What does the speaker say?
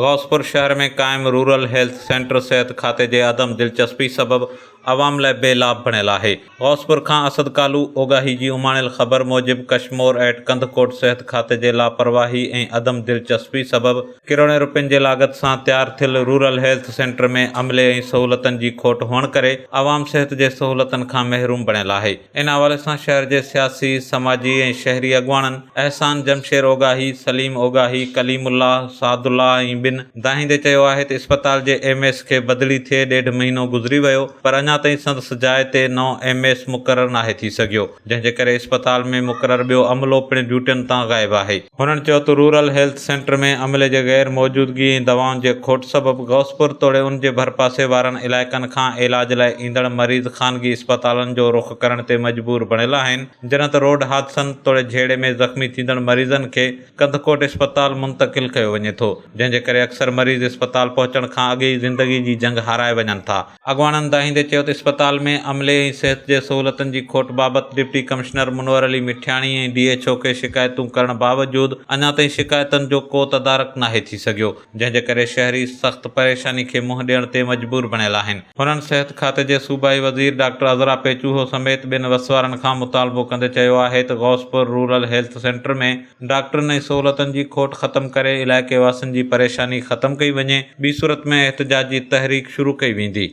غوثپور شهر ۾ قائم rural health centre صحت کاتي جي عدم دلچسپي سبب عوام لاء بي لاڀ بڻيل آهي. غوثپور کان اسد ڪالو اوڳاهي جي اماڻيل خبر موجب ڪشمور ايٽ ڪنڌڪوٽ صحت کاتي جي لاپرواهي ۽ عدم دلچسپي سبب ڪروڙين روپين جي لاڳت سان تيار ٿيل رورل هيلٿ سينٽر ۾ عملي ۽ سهولتن جي کوٽ هئڻ ڪري عوام صحت جي سهولتن کان محروم بڻيل آهي. ان حوالي سان شهر جي سياسي، سماجي ۽ شهري اڳواڻن احسان جمشير اوڳاهي، سليم اوڳاهي، ڪليم الله، سعد الله ۽ ٻين دانهيندي چيو آهي ته اسپتال جي ايم ايس کي بدلي ٿئي ڏيڍ مهينو گذري ويو پر اڃا تائين سندس جاء تي نئون ايم ايس مقرر ناهي ٿي سگهيو جنهن جي ڪري اسپتال ۾ مقرر ٻيو عملو پڻ ڊيوٽين تان غائب آهي. هنن چيو ته رورل هيلٿ سينٽر ۾ عملي جي غير موجودگي ۽ دوائن جي کوٽ سبب غوثپور توڙي ان جي ڀرپاسي وارن علائقن کان علاج لاء ايندڙ مريض خانگي اسپتالن جو رخ ڪرڻ تي مجبور بڻيل آهن جڏهن ته روڊ حادثن توڙي جهيڙي ۾ زخمي ٿيندڙ مريضن کي ڪنڌڪوٽ اسپتال منتقل ڪيو وڃي ٿو جنهن جي ڪري اڪثر مريض اسپتال پهچڻ کان اڳ ئي زندگي جي جنگ هارائي وڃن ٿا. اڳواڻن دانهيندي چيو ته اسپتال ۾ عملي ۽ صحت جي سهولتن جي کوٽ بابت deputy commissioner Munawar Ali Mithiani ۽ D H O کي شڪايتون ڪرڻ باوجود اڃا تائين شڪايتن جو ڪو تدارڪ ناهي ٿي سگهيو جنهن جي ڪري شهري سخت پريشاني کي منهن ڏيڻ تي مجبور بڻيل آهن. هنن صحت کاتي جي صوبائي وزير ڊاڪٽر عذرا پيچوهو سميت ٻين وس وارن کان مطالبو ڪندي چيو آهي ته غوثپور رورل هيلٿ سينٽر ۾ ڊاڪٽرن ۽ سهولتن جي کوٽ ختم ڪري علائقي واسين جي پريشاني ختم ڪئي وڃي، ٻي صورت ۾ احتجاجي تحريڪ شروع ڪئي ويندي.